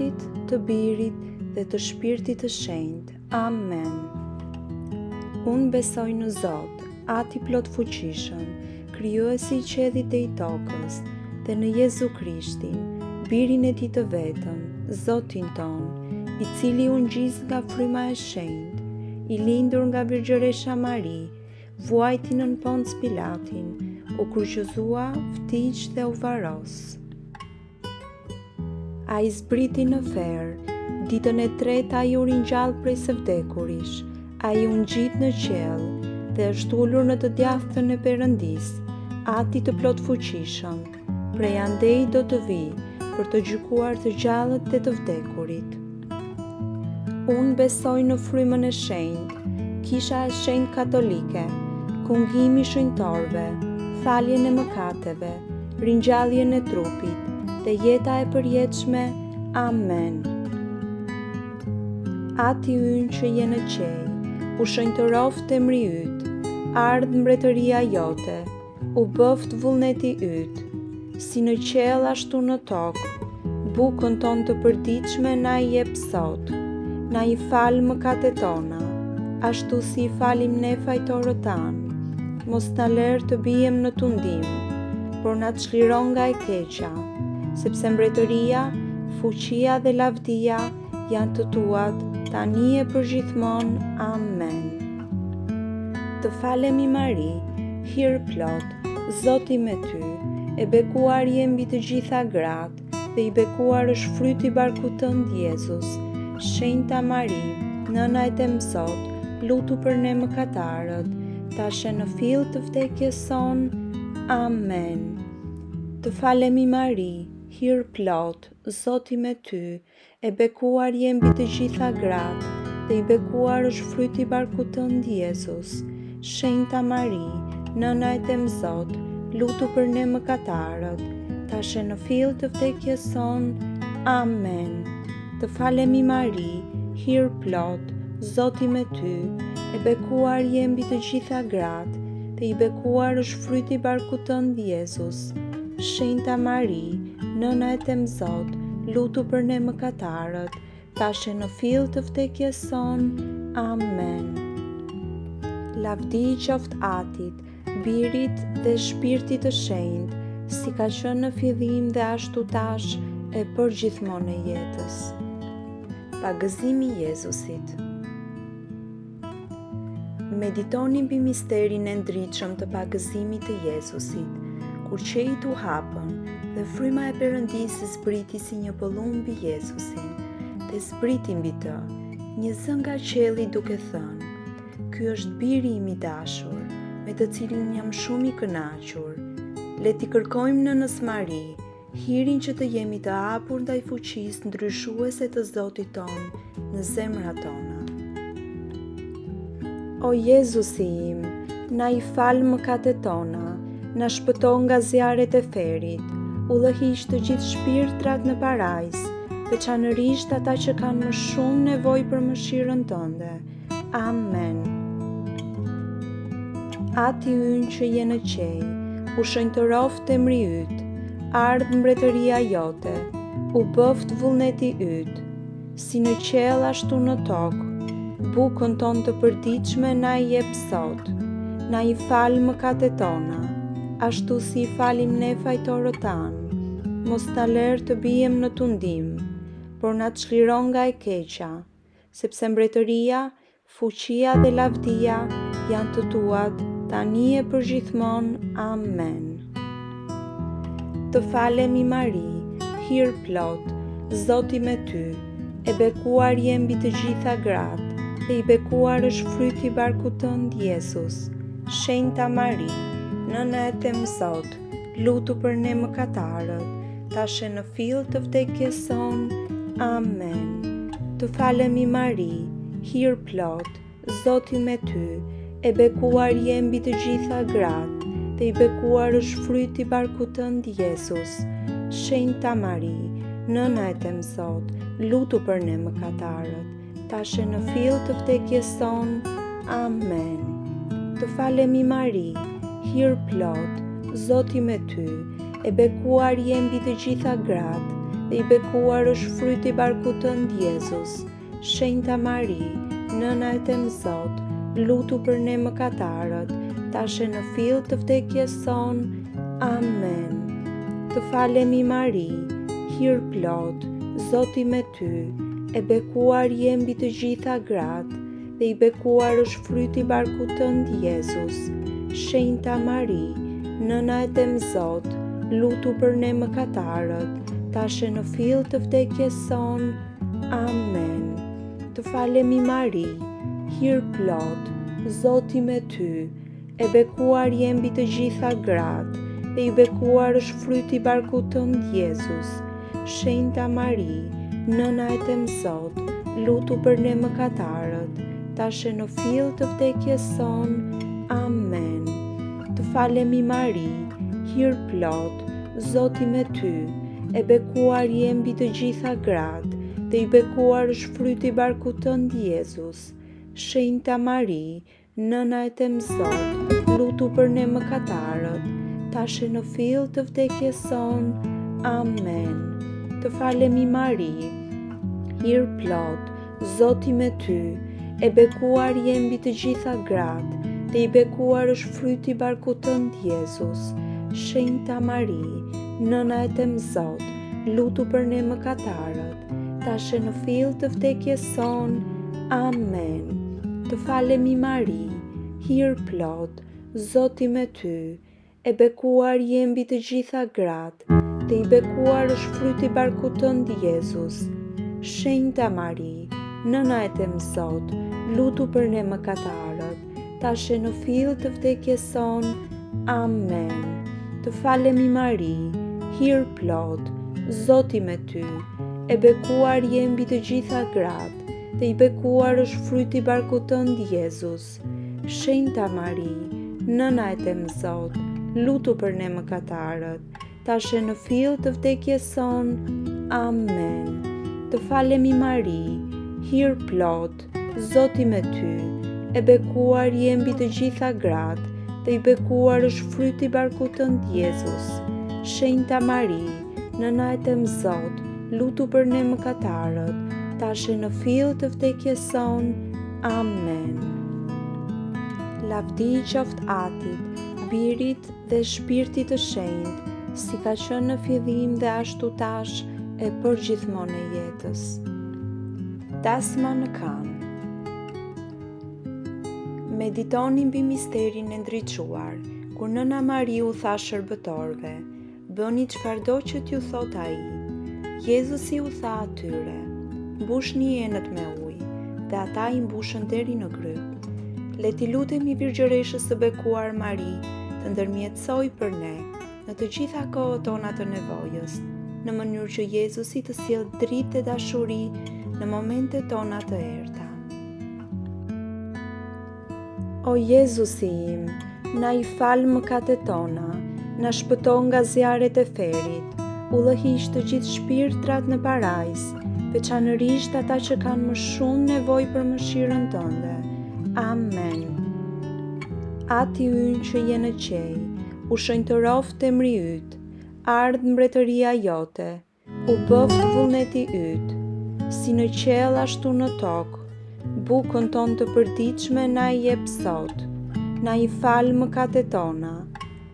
Atit, të Birit dhe të Shpirtit të Shenjtë. Amen. Unë besoj në Zot, Ati i plotfuqishëm, krijuesi i qiellit dhe i tokës, dhe në Jezu Krishtin, Birin e tij të vetëm, Zotin tonë, i cili u ngjiz nga Fryma e Shenjtë, i lindur nga Virgjëresha Mari, vuajti nën Ponc Pilatin, u kryqëzua, vdiq dhe u varros. Ai zbriti në ferr, ditën e tretë ai u ringjall prej së vdekurish, ai u ngjit në qiell dhe është ulur në të djathtën e Perëndisë, Atit të plotfuqishëm. Prej andej do të vijë për të gjykuar të gjallët dhe të vdekurit. Unë besoj në Frymën e Shenjtë, Kisha e Shenjtë Katolike, kungimi i shenjtorëve, faljen e mëkateve, ringjalljen e trupit dhe jeta e përjetshme. Amen. Ati ynë që je në qiej, u shenjtëroftë emri yt, ardhtë mbretëria jote, U bëftë vullneti yt, si në qiell ashtu në tokë. Bukën tonë të përditshme na e jep sot. Na i fal mëkatet tona, ashtu si i falim ne fajtorët tanë. Mos na lër të biem në tundim, por na çliro nga e keqja, sepse mbretëria, fuqia dhe lavdia janë të tuat tani e përgjithmonë. Amen. Të falemi Mari, hirplot, Zoti me ty, e bekuar je mbi të gjitha gratë dhe i bekuar është fryti i barkut tënd Jezus. Shenjta Mari, Nëna e Temzot, lutu për ne mëkatarët, tash e në fill të vdekjes sonë. Amen. Të falemi Mari, hirplot, Zoti me ty, e bekuar je mbi të gjitha gratë, dhe i bekuar është fryti i barkut tënd, Jezus. Shenjta Mari, Nëna e Temzot, lutu për ne mëkatarët, tash e në fill të vdekjes sonë. Amen. Të falemi Mari, hirplot, Zoti me ty, e bekuar je mbi të gjitha gratë, dhe i bekuar është fryti i barkut tënd, Jezus. Shenjta Mari, Nëna e Temzot, lutu për ne mëkatarët, tash e në fill të vdekjes sonë. Amen. Lavdi i qoftë Atit, Birit dhe Shpirtit të Shenjtë, si ka qenë në fillim dhe ashtu tash e përgjithmonë e jetës. Pagëzimi i Jezusit. Meditoni mbi misterin e ndritshëm të pagëzimit të Jezusit, kur qiejt u hapën dhe fryma e Perëndisë zbriti si një pëllumb mbi Jezusin dhe zbriti mbi të një zë nga qielli duke thënë: Ky është biri im i dashur, me të cilin jam shumë i kënaqur. Le t'i kërkojmë Nënës Mari, Hirin që të jemi të hapur ndaj fuqisë ndryshuese të Zotit tonë në zemrat tona. O Jezusi im, na i fal mëkatet tona, na shpëto nga zjarret e ferrit, udhëhiq të gjithë shpirtrat në parajsë, veçanërisht ata që kanë më shumë nevojë për mëshirën tënde. Amen. Ati ynë që je në qiej, u shenjtëroftë emri yt, ardhtë mbretëria jote, u bëftë vullneti yt, si në qiell ashtu në tokë. Bukën tonë të përditshme na e jep sot. Na i fal mëkatet tona, ashtu si i falim ne fajtorët tanë. Mos na lër të biem në tundim, por na çliro nga e keqja. Sepse mbretëria, fuqia dhe lavdia janë të tuat, tani e përgjithmonë. Amen. Të falemi Mari, hirplot, Zoti me ty, e bekuar je mbi të gjitha gratë, dhe i bekuar është fryti i barkut tënd, Jezus. Shenjta Mari, Nëna e Temzot, Lutu për ne mëkatarët, tash e në fill të vdekjes sonë. Amen. Të falemi Mari, hirplot, Zoti me ty, e bekuar je mbi të gjitha gratë, dhe i bekuar është fryti i barkut tënd, Jezus. Shenjta Mari, Nëna e Temzot, lutu për ne mëkatarët, tash e në fill të vdekjes sonë. Amen. Të falemi Mari, hirplot, Zoti me ty, e bekuar je mbi të gjitha gratë, dhe i bekuar është fryti i barkut tënd, Jezus. Shenjta Mari, Nëna e Temzot, lutu për ne mëkatarët, tash e në fill të vdekjes sonë. Amen. Të falemi Mari, hirplot, Zoti me ty, e bekuar je mbi të gjitha gratë, dhe i bekuar është fryti i barkut tënd, Jezus. Shenjta Mari, Nëna e Temzot, lutu për ne mëkatarët, tash e në fill të vdekjes sonë. Amen. Të falemi Mari, hirplot, Zoti me ty, e bekuar je mbi të gjitha gratë, dhe i bekuar është fryti i barkut tënd, Jezus. Shenjta Mari, Nëna e Temzot, lutu për ne mëkatarët, tash e në fill të vdekjes sonë. Amen. Të falemi Mari, hirplot, Zoti me ty, e bekuar je mbi të gjitha gratë, dhe i bekuar është fryti i barkut tënd, Jezus. Shenjta Mari, Nëna e Temzot, lutu për ne mëkatarët, tash e në fill të vdekjes sonë. Amen. Të falemi Mari, hirplot, Zoti me ty, e bekuar je mbi të gjitha gratë, dhe i bekuar është fryti i barkut tënd, Jezus. Shenjta Mari, Nëna e Temzot, lutu për ne mëkatarët, tash e në fill të vdekjes sonë. Amen. Të falemi Mari, hirplot, Zoti me ty, e bekuar je mbi të gjitha gratë, dhe i bekuar është fryti i barkut tënd, Jezus. Shenjta Mari, Nëna e Temzot, lutu për ne mëkatarët, tash e në fill të vdekjes sonë. Amen. Të falemi Mari, hirplot, Zoti me ty, e bekuar je mbi të gjitha gratë, dhe i bekuar është fryti i barkut tënd, Jezus. Shenjta Mari, Nëna e Temzot, lutu për ne mëkatarët, tash e në fill të vdekjes sonë. Amen. Të falemi Mari, hirplot, Zoti me ty, e bekuar je mbi të gjitha gratë, dhe i bekuar është fryti i barkut tënd, Jezus. Shenjta Mari, Nëna e Temzot, lutu për ne mëkatarët, tash e në fill të vdekjes sonë. Amen. Lavdi qoftë Atit, Birit dhe Shpirtit të Shenjtë, si ka qenë në fillim dhe ashtu tash e përgjithmonë e jetës. Dasma në Kanë. Meditoni mbi misterin e ndriçuar, kur Nëna Mari u tha shërbëtorëve, bëni çfarëdo që t'ju thotë ai. Jezusi u tha atyre, mbushni enët me ujë, dhe ata i mbushën deri në grykë. Le t'i lutemi Virgjëreshës së bekuar Mari të ndërmjetësojë për ne, në të gjitha kohët tona të nevojës, në mënyrë që Jezusi të sjellë dritë dhe dashuri në momentet tona të errëta. O Jezusi im, na i fal mëkatet tona, na shpëto nga zjarret e ferrit, udhëhiq të gjithë shpirtrat në parajsë, veçanërisht ata që kanë më shumë nevojë për mëshirën tënde. Amen. Ati ynë që je në qiej, U shenjtëroftë emri yt, ardhtë mbretëria jote, u bëftë vullneti yt, si në qiell ashtu në tokë. Bukën tonë të përditshme na e jep sot. Na i fal mëkatet tona,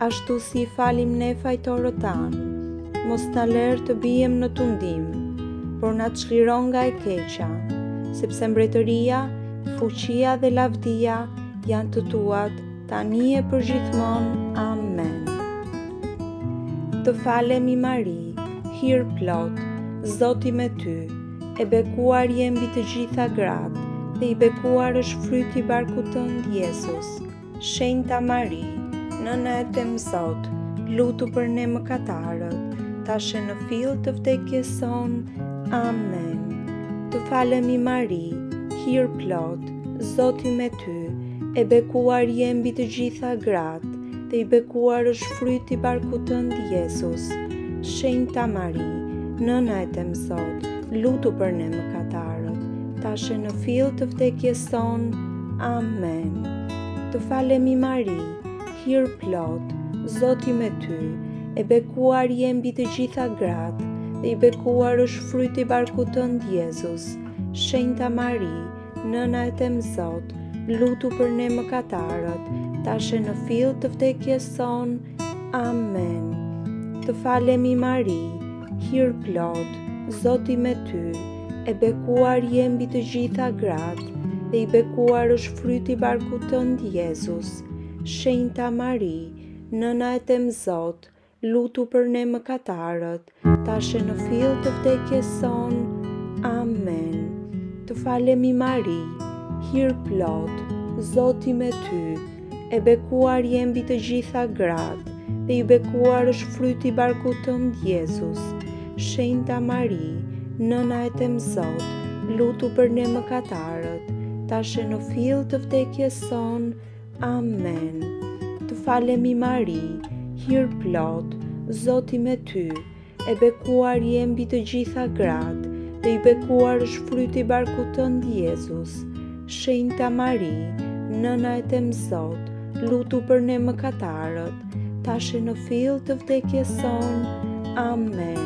ashtu si i falim ne fajtorët tanë. Mos na lër të biem në tundim, por na çliro nga e keqja, sepse mbretëria, fuqia dhe lavdia janë të tuat Tani e përgjithmonë, amen. Të falemi Mari, hirplot, Zoti me ty, e bekuar je mbi të gjitha gratë, dhe i bekuar është fryti i barkut tënd, Jezus. Shenjta Mari, Nëna e Temzot, lutu për ne mëkatarët, tash e në fill të vdekjes sonë. Amen. Të falemi Mari, hirplot, Zoti me ty, E bekuar je mbi të gjitha gratë, dhe i bekuar është fryti i barkut tënd, Jezus. Shenjta Mari, Nëna e Temzot, lutu për ne mëkatarët, tash e në fill të vdekjes sonë. Amen. Të falemi Mari, hirplot, Zoti me ty, e bekuar je mbi të gjitha gratë, dhe i bekuar është fryti i barkut tënd Jezus. Shenjta Mari, Nëna e Temzot, lutu për ne mëkatarët, tash e në fill të vdekjes sonë. Amen. Të falemi Mari, hirplot, Zoti me ty, e bekuar je mbi të gjitha gratë, dhe i bekuar është fryti i barkut tënd Jezus. Shenjta Mari, Nëna e Temzot, Lutu për ne mëkatarët, tash e në fill të vdekjes sonë. Amen. Të falemi Mari, hirplot, Zoti me ty, e bekuar je mbi të gjitha gratë, dhe i bekuar është fryti i barkut tënd Jezus. Shenjta Mari, Nëna e Temzot, lutu për ne mëkatarët, tash e në fill të vdekjes sonë. Amen. Të falemi Mari, hirplot, Zoti me ty, e bekuar je mbi të gjitha gratë, dhe i bekuar është fryti i barkut tënd Jezus. Shenjta Mari, Nëna e Temzot, lutu për ne mëkatarët, tash e në fill të vdekjes sonë. Amen.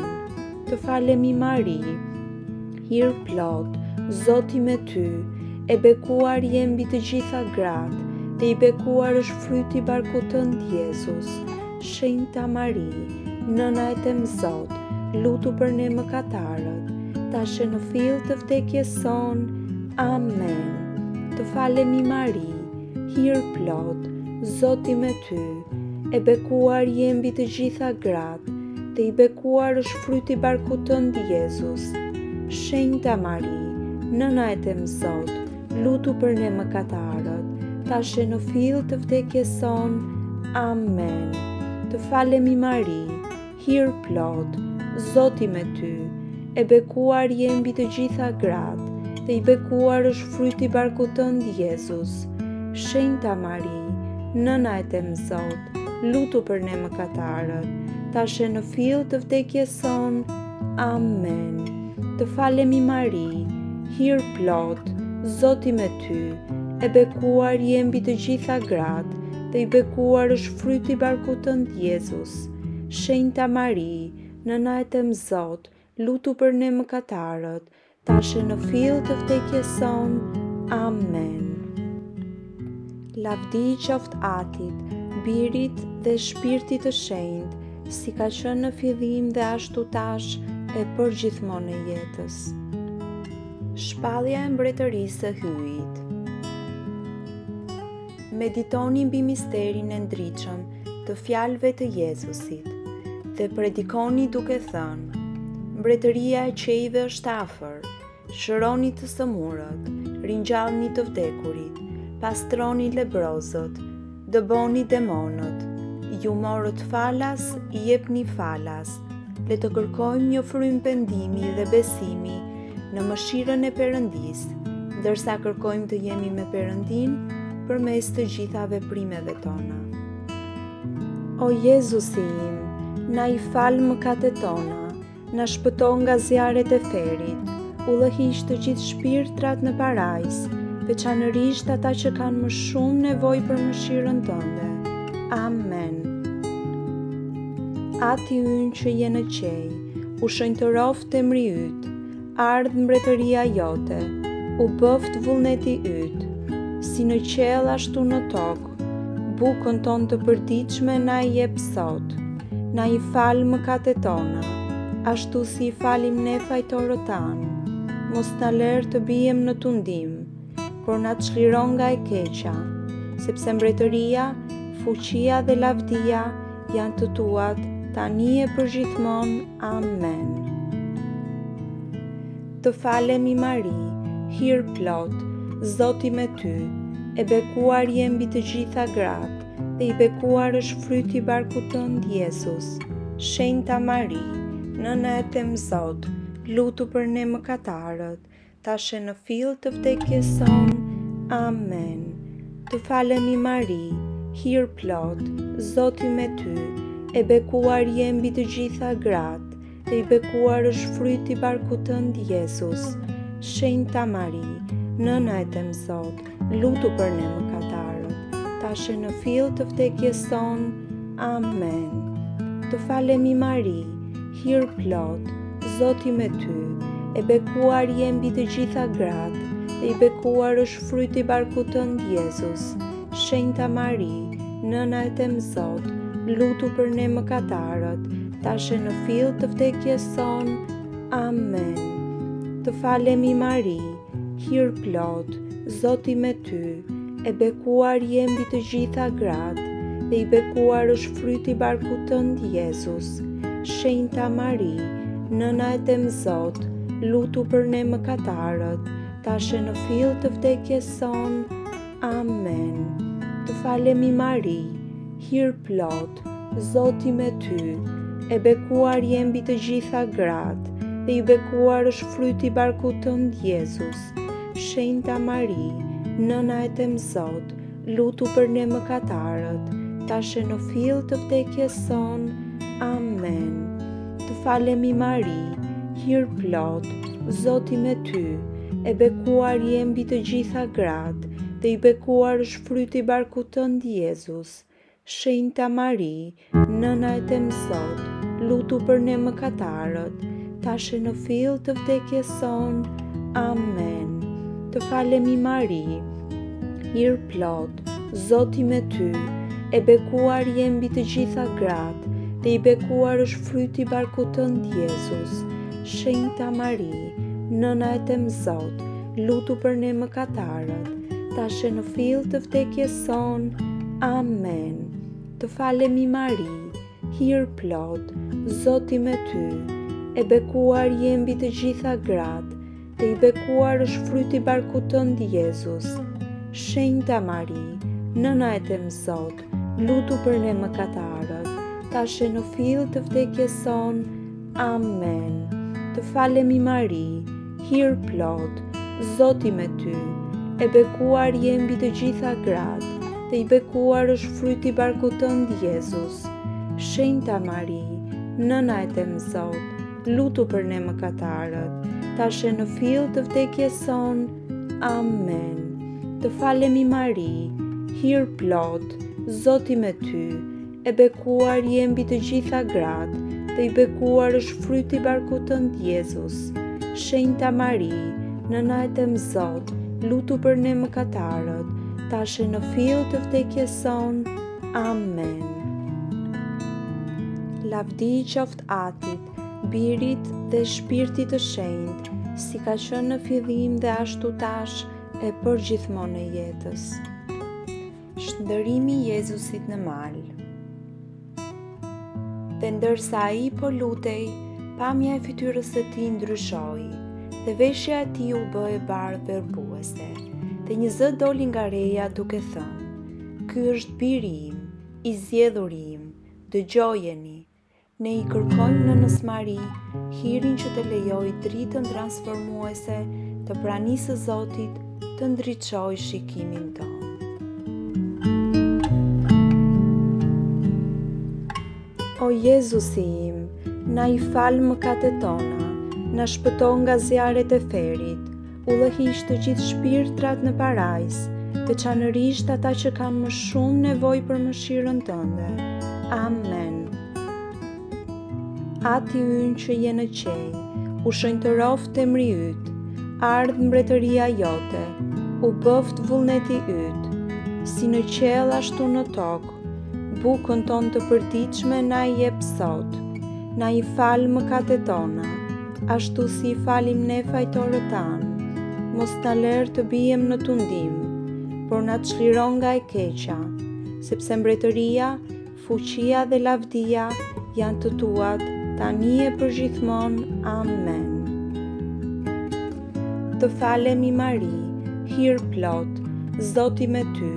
Të falemi Mari, hirplot, Zoti me ty, e bekuar je mbi të gjitha gratë, dhe i bekuar është fryti i barkut tënd Jezus. Shenjta Mari, Nëna e Temzot, lutu për ne mëkatarët, tash e në fill të vdekjes sonë. Amen. Të falemi Mari, hirplot, Zoti me ty, e bekuar je mbi të gjitha gratë, dhe i bekuar është fryti i barkut tënd Jezus. Shenjta Mari, Nëna e Temzot, lutu për ne mëkatarët, tash e në fill të vdekjes sonë. Amen. Të falemi Mari, hirplot, Zoti me ty, e bekuar je mbi të gjitha gratë, dhe i bekuar është fryti i barkut tënd Jezus. Shenjta Mari, Nëna e Temzot, lutu për ne mëkatarët, tash e në fill të vdekjes sonë. Amen. Të falemi Mari, hirplot, Zoti me ty, e bekuar je mbi të gjitha gratë, dhe i bekuar është fryti i barkut tënd Jezus. Shenjta Mari, Nëna e Temzot, lutu për ne mëkatarët, tash e në fill të vdekjes sonë. Amen. Lavdi qoftë Atit, Birit dhe Shpirtit të Shenjtë, si ka qenë në fillim dhe ashtu tash e përgjithmonë e jetës. Shpallja e Mbretërisë së Hyjit. Meditoni mbi misterin e ndritshëm të fjalëve të Jezusit dhe predikoni duke thënë: Mbretëria e qiejve është afër. Shëroni të sëmurët, ringjallni të vdekurit, pastroni lebrozët, dëboni demonët. Ju morët falas, jepni falas. Le të kërkojmë një frymë pendimi dhe besimi në mëshirën e Perëndisë, ndërsa kërkojmë të jemi me Perëndinë përmes të gjitha veprimeve tona. O Jezusi im, na i fal mëkatet tona, na shpëto nga zjarret e ferit, udhëhiq të gjithë shpirtrat në parajsë, veçanërisht ata që kanë më shumë nevojë për mëshirën tënde. Amen. Ati ynë që je në qiej, u shenjtëroftë emri yt, ardhtë mbretëria jote, u bëftë vullneti yt, si në qiell ashtu në tokë. Bukën tonë të përditshme na e jep sot. Na i fal mëkatet tona, ashtu si i falim ne fajtorët tanë. Mos na lër të biem në tundim, por na çliro nga e keqja, sepse mbretëria, fuqia dhe lavdia janë të tuat tani e përgjithmonë. Amen. Të falemi Mari, hirplot, Zoti me ty, e bekuar je mbi të gjitha gratë, dhe i bekuar është fryti i barkut tënd, Jezus. Shenjta Mari, Nëna e Temzot, lutu për ne mëkatarët, tash e në fill të vdekjes sonë. Amen. Të falemi Mari, hirplot, Zoti me ty, e bekuar je mbi të gjitha gratë, dhe i bekuar është fryti i barkut tënd, Jezus. Shenjta Mari, Nëna e Temzot, lutu për ne mëkatarët, tash e në fill të vdekjes sonë. Amen. Të falemi Mari, hirplot, Zoti me ty, e bekuar je mbi të gjitha gratë, dhe i bekuar është fryti i barkut tënd Jezus. Shenjta Mari, Nëna e Temzot, lutu për ne mëkatarët, tash e në fill të vdekjes sonë. Amen. Të falemi Mari, hirplot, Zoti me ty, e bekuar je mbi të gjitha gratë, dhe i bekuar është fryti i barkut tënd Jezus. Shenjta Mari, Nëna e Temzot, lutu për ne mëkatarët, tash e në fill të vdekjes sonë. Amen. Të falemi Mari, hirplot, Zoti me ty, e bekuar je mbi të gjitha gratë, dhe i bekuar është fryti i barkut tënd Jezus. Shenjta Mari, Nëna e Temzot, lutu për ne mëkatarët, tash e në fill të vdekjes sonë. Amen. Të falemi Mari, hirplot, Zoti me ty, e bekuar je mbi të gjitha gratë, dhe i bekuar është fryti i barkut tënd Jezus. Shenjta Mari, Nëna e Temzot, lutu për ne mëkatarët, tash e në fill të vdekjes sonë. Amen. Të falemi Mari, hirplot, Zoti me ty, e bekuar je mbi të gjitha gratë, dhe i bekuar është fryti i barkut tënd Jezus. Shenjta Mari, Nëna e Temzot, lutu për ne mëkatarët, tash e në fill të vdekjes sonë. Amen. Të falemi Mari, hirplot, Zoti me ty, e bekuar je mbi të gjitha gratë, dhe i bekuar është fryti i barkut tënd Jezus. Shenjta Mari, Nëna e Temzot, lutu për ne mëkatarët, tash e në fill të vdekjes sonë. Amen. Të falemi Mari, hirplot, Zoti me ty, e bekuar je mbi të gjitha gratë, dhe i bekuar është fryti i barkut tënd Jezus. Shenjta Mari, Nëna e Temzot, lutu për ne mëkatarët, tash e në fill të vdekjes sonë. Amen. Të falemi Mari, hirplot, Zoti me ty, E bekuar je mbi të gjitha gratë, dhe i bekuar është fryti i barkut tënd Jezus. Shenjta Mari, Nëna e Temzot, lutu për ne mëkatarët, tash e në fill të vdekjes sonë. Amen. Lavdi i qoftë Atit, Birit dhe Shpirtit të Shenjtë, si ka qenë në fillim dhe ashtu tash e përgjithmonë e jetës. Shndërrimi i Jezusit në mal. Dhe ndërsa ai po lutej, pamja e fytyrës së tij ndryshoi dhe veshja e tij u bë e bardhë verbëruese. Dhe një zë doli nga reja duke thënë: Ky është biri im, i zgjedhuri im, dëgjojeni. Ne i kërkojmë Nënës Mari hirin që të lejojë dritën transformuese të pranisë së Zotit të ndriçojë shikimin tonë. O Jezusi im, na i fal mëkatet tona, na shpëto nga zjarret e ferrit, Udhëhiq të gjithë shpirtrat në parajsë, veçanërisht ata që kanë më shumë nevojë për mëshirën tënde. Amen. Ati ynë që je në qiej, u shenjtëroftë emri yt, ardhtë mbretëria jote, u bëftë vullneti yt, si në qiell ashtu në tokë. Bukën tonë të përditshme na e jep sot. Na i fal mëkatet tona, ashtu si i falim ne fajtorët tanë. Mos na lër të biem në tundim, por na çliro nga e keqja, sepse mbretëria, fuqia dhe lavdia janë të tuat, tani e përgjithmonë. Amen. Të falemi Mari, hirplot, Zoti me ty,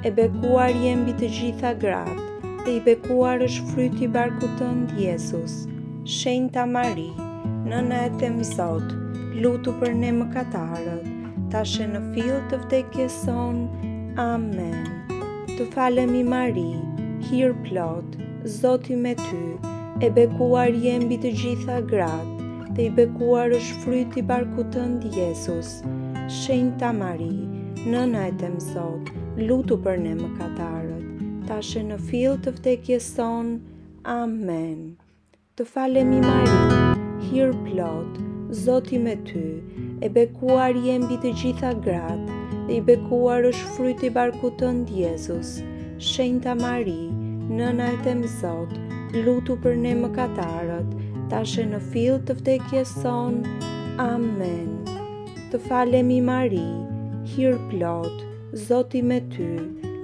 e bekuar je mbi të gjitha gratë, dhe i bekuar është fryti i barkut tënd, Jezus. Shenjta Mari, Nëna e Temzot, lutu për ne mëkatarët, tash e në fill të vdekjes sonë. Amen. Të falemi Mari, hirplot, Zoti me ty, e bekuar je mbi të gjitha gratë, dhe i bekuar është fryti i barkut tënd, Jezus. Shenjta Mari, Nëna e Temzot, lutu për ne mëkatarët, tash e në fill të vdekjes sonë. Amen. Të falemi Mari, Hirplot, Zoti me ty, e bekuar je mbi të gjitha gratë, dhe i bekuar është fryti i barkut tënd Jezus. Shenjta Mari, Nëna e Temzot, lutu për ne mëkatarët, tash e në fill të vdekjes sonë. Amen. Të falemi Mari, hirplot, Zoti me ty,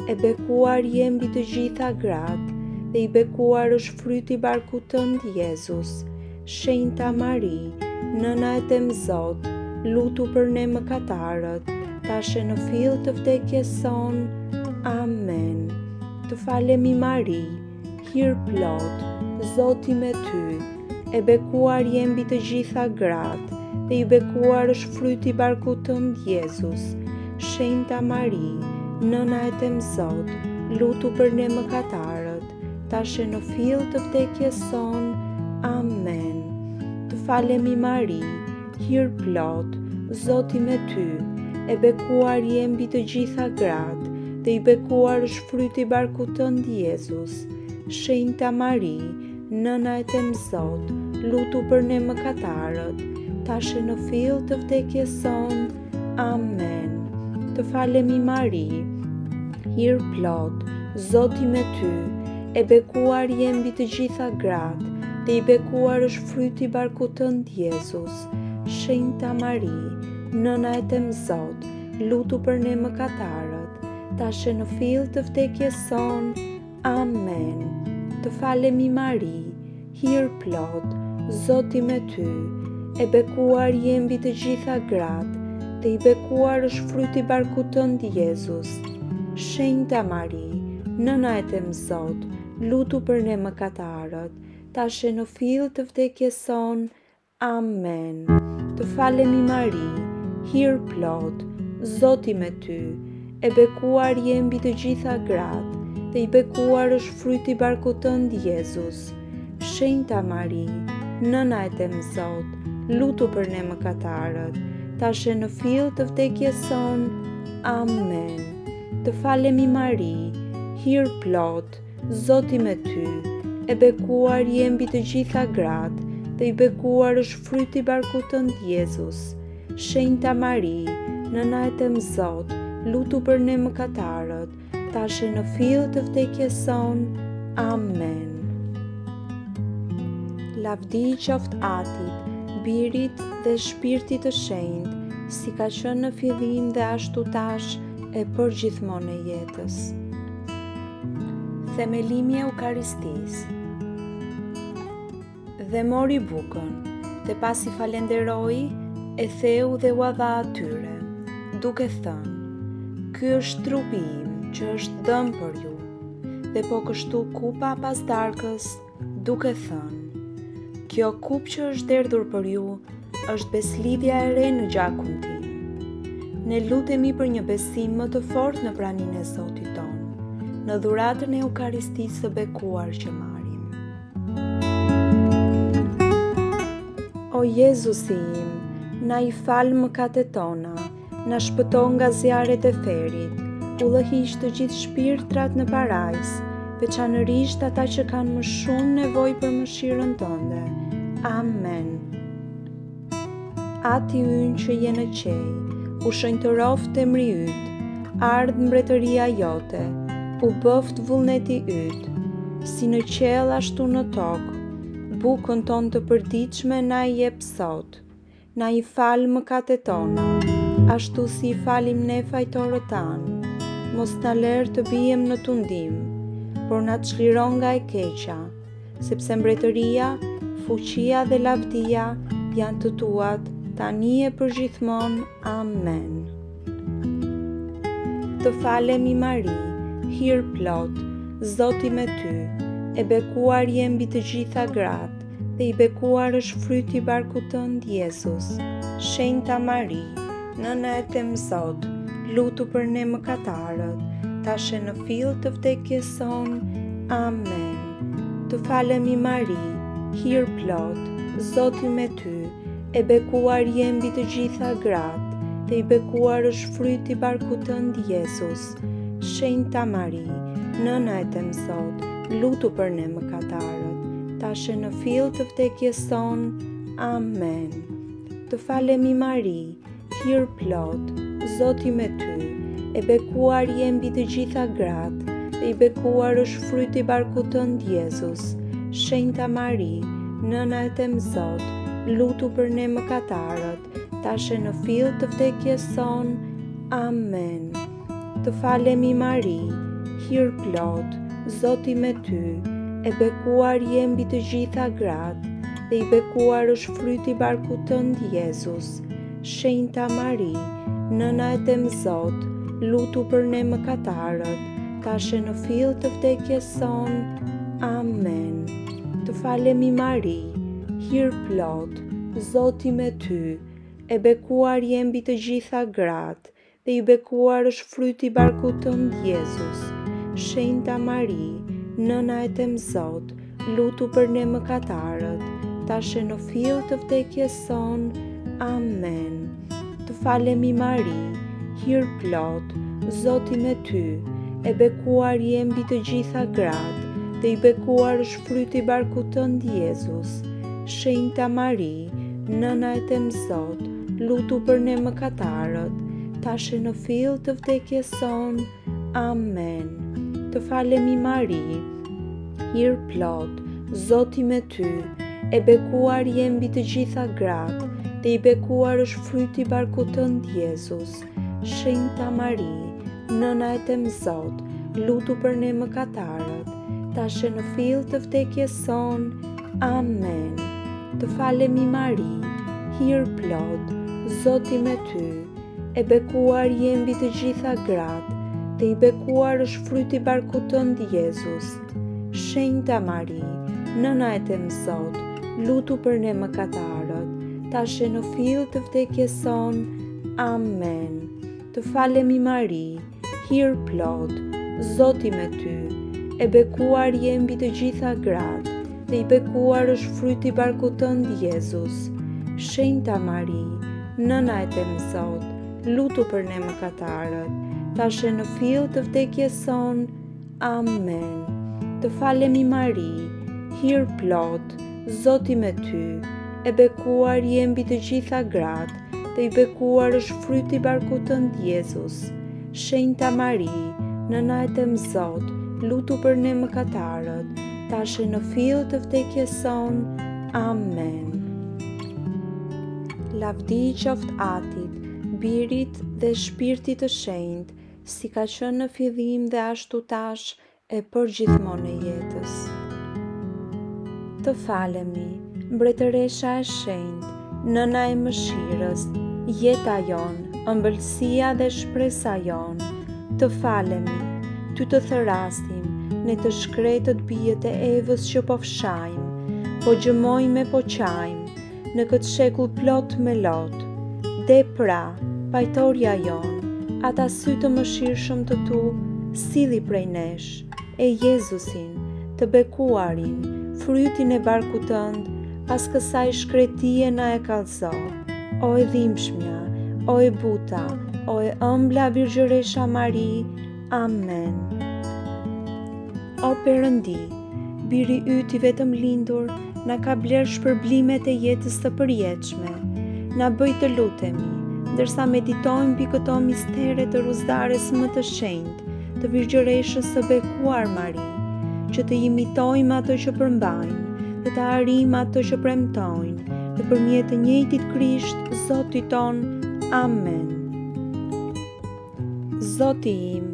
e bekuar je mbi të gjitha gratë, dhe i bekuar është fryti i barkut tënd Jezus. Shenjta Mari, Nëna e Temzot, lutu për ne mëkatarët, tash e në fill të vdekjes sonë. Amen. Të falemi Mari, hirplot, Zoti me ty, e bekuar je mbi të gjitha gratë, dhe i bekuar është fryti i barkut tënd Jezus. Shenjta Mari, Nëna e Temzot, lutu për ne mëkatarët, tash e në fill të vdekjes sonë. Amen. Të falemi Mari, hirplot, Zoti me ty, e bekuar je mbi të gjitha gratë, dhe i bekuar është fryti i barkut tënd Jezus. Shenjta Mari, Nëna e Temzot, lutu për ne mëkatarët, tash e në fill të vdekjes sonë. Amen. Të falemi Mari, hirplot, Zoti me ty, e bekuar je mbi të gjitha gratë, dhe i bekuar është fryti i barkut tënd Jezus. Shenjta Mari, Nëna e Temzot, lutu për ne mëkatarët, tash e në fill të vdekjes sonë. Amen. Të falemi Mari, hirplot, Zoti me ty, e bekuar je mbi të gjitha gratë, dhe i bekuar është fryti i barkut tënd Jezus. Shenjta Mari, Nëna e Temzot, lutu për ne mëkatarët, tash e në fill të vdekjes sonë. Amen. Të falemi Mari, hirplot, Zoti me ty, e bekuar je mbi të gjitha gratë, dhe i bekuar është fryti i barkut tënd Jezus. Shenjta Mari, Nëna e Temzot, lutu për ne mëkatarët, tash e në fill të vdekjes sonë. Amen. Të falemi Mari, hirplot, Zoti me ty, e bekuar je mbi të gjitha gratë, dhe i bekuar është fryti i barkut tënd Jezus. Shenjta Mari, Nëna e Temzot, lutu për ne mëkatarët, tash e në fill të vdekjes sonë. Amen. Lavdi qoftë Atit, Birit dhe Shpirtit të Shenjtë, si ka qenë në fillim dhe ashtu tash e përgjithmonë e jetës. Themelimi i Eukaristisë. Dhe mori bukën, dhe pasi falenderoi, e theu dhe ua dha atyre, duke thënë: Ky është trupi im që është dhënë për ju. Dhe po kështu kupa pas darkës, duke thënë: Kjo kupë që është derdhur për ju është besëlidhja e re në gjakun tim. Ne lutemi për një besim më të fortë në praninë e Zotit tonë, në dhuratën e Eukaristisë së bekuar që marrim. O Jezusi im, na i fal mëkatet tona, Na shpëto nga zjarret e ferrit, udhëhiq të gjithë shpirtrat në parajsë, veçanërisht ata që kanë më shumë nevojë për mëshirën tënde. Amen. Ati ynë që je në qiej, u shenjtëroftë emri yt, ardhtë mbretëria jote, u bëftë vullneti yt, si në qiell ashtu në tokë. Bukën tonë të përditshme na e jep sot. Na i fal mëkatet tona, ashtu si i falim ne fajtorët tanë. Mos na lër të biem në tundim, por na çliro nga e keqja, sepse mbretëria, fuqia dhe lavdia janë të tuat, tani e përgjithmonë. Amen. Të falemi Mari, hirplot, Zoti me ty, e bekuar je mbi të gjitha gratë, dhe i bekuar është fryti i barkut tënd, Jezus. Shenjta Mari, Nëna e Temzot, lutu për ne mëkatarët, tash e në fill të vdekjes sonë. Amen. Të falemi Mari, hirplot, Zoti me ty, e bekuar je mbi të gjitha gratë, dhe i bekuar është fryti i barkut tënd, Jezus. Shenjta Mari, Nëna e Temzot, lutu për ne mëkatarët, tash e në fill të vdekjes sonë. Amen. Të falemi Mari, hirplot, Zoti me ty, e bekuar je mbi të gjitha gratë, dhe i bekuar është fryti i barkut tënd Jezus. Shenjta Mari, Nëna e Temzot, lutu për ne mëkatarët, tash e në fill të vdekjes sonë. Amen. Të falemi Mari, hirplot, Zoti me ty, e bekuar je mbi të gjitha gratë, dhe i bekuar është fryti i barkut tënd Jezus. Shenjta Mari, Nëna e Temzot, lutu për ne mëkatarët, tash e në fill të vdekjes sonë. Amen. Të falemi Mari, hirplot, Zoti me ty, e bekuar je mbi të gjitha gratë, dhe i bekuar është fryti i barkut tënd Jezus. Shenjta Mari, Nëna e Temzot, lutu për ne mëkatarët, tash e në fill të vdekjes sonë. Amen. Të falemi Mari, hirplot, Zoti me ty, e bekuar je mbi të gjitha gratë, dhe i bekuar është fryti i barkut tënd Jezus. Shenjta Mari, Nëna e Temzot, lutu për ne mëkatarët, tash e në fill të vdekjes sonë. Amen. Të falemi Mari, hirplot, Zoti me ty, e bekuar je mbi të gjitha gratë, dhe i bekuar është fryti i barkut tënd Jezus. Shenjta Mari, Nëna e Temzot, lutu për ne mëkatarët, tash e në fill të vdekjes sonë. Amen. Të falemi Mari, hirplot, Zoti me ty, e bekuar je mbi të gjitha gratë, dhe i bekuar është fryti i barkut tënd Jezus. Shenjta Mari, Nëna e Temzot, lutu për ne mëkatarët, tash e në fill të vdekjes sonë. Amen. Të falemi Mari, hirplot, Zoti me ty, e bekuar je mbi të gjitha gratë, dhe i bekuar është fryti i barkut tënd Jezus. Shenjta Mari, Nëna e Temzot, lutu për ne mëkatarët, tash e në fill të vdekjes sonë. Amen. Të falemi Mari, hirplot, Zoti me ty, e bekuar je mbi të gjitha gratë, dhe i bekuar është fryti i barkut tënd Jezus. Shenjta Mari, Nëna e Temzot, lutu për ne mëkatarët, tash e në fill të vdekjes sonë. Amen. Lavdi i qoftë Atit, Birit dhe Shpirtit të Shenjtë, si ka qenë në fillim dhe ashtu tash e përgjithmonë e jetës. Të falemi, mbretëresha e shenjtë, nëna e mëshirës, jeta jonë, ëmbëlsia dhe shpresa jonë. Të falemi, ty të thërrasim, ne të shkretët bijët e Evës që po fshajmë, po gjëmojmë e po qajmë, në këtë shekull plot me lot. Deh pra, pajtorja jonë, ata sy të mëshirshëm të tu, silli prej nesh, e Jezusin, të bekuarin, frytin e barkut tënd, pas kësaj shkretie na e kallëzo. O e dhimbshmja, o e buta, o e ëmbla Virgjëresha Mari, Amen. O Perëndi, Biri yt i vetëmlindur na ka blerë shpërblimet e jetës së përjetshme. Na bëj të lutemi, ndërsa meditojmë mbi këto mistere të Rruzares më të shenjtë, të Virgjëreshës së bekuar Mari, që të imitojmë atë që përmbajnë dhe të arrijmë atë që premtojnë, nëpërmjet të njëjtit Krisht, Zotit tonë. Amen. Zoti im,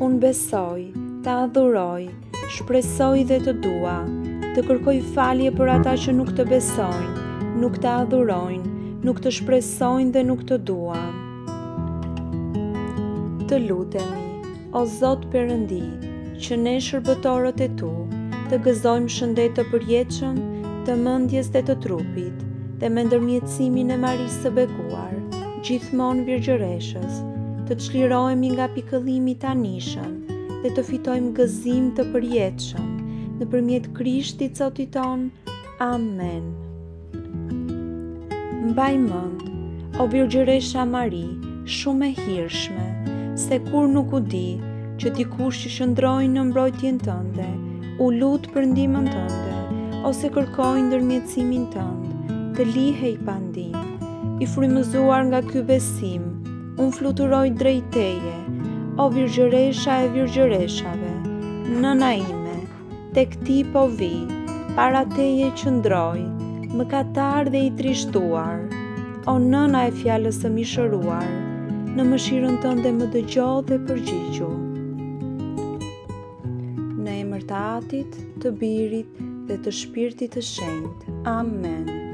unë besoj, të adhuroj, shpresoj dhe të dua, të kërkoj falje për ata që nuk të besojnë, nuk të adhurojnë, nuk të shpresojnë dhe nuk të duan. Të lutemi, o Zot Perëndi, që ne shërbëtorët e tu, të gëzojmë shëndet të përjetshëm të mendjes dhe të trupit, dhe me ndërmjetësimin e Marisë së bekuar, gjithmonë Virgjëreshës, të çlirohemi nga pikëllimi i tanishëm dhe të fitojmë gëzim të përjetshëm nëpërmjet Krishtit Zotit tonë. Amen. Mbaj mend, o Virgjëresha Mari, shumë e hirshme, se kurrë nuk u di që dikush që qëndroi në mbrojtjen tënde, u lut për ndihmën tënde ose kërkoi ndërmjetësimin tënd. të lihej pa ndihmë. I frymëzuar nga ky besim, unë fluturoj drejt teje, o virgjëresha e virgjëreshave, nëna ime, tek ti po vij, para teje qëndroj, mëkatar dhe i trishtuar. O nëna e fjalës së mishëruar, në mëshirën tënde më dëgjo dhe përgjigju. Në emër të Atit, të Birit dhe të Shpirtit të Shenjtë. Amen.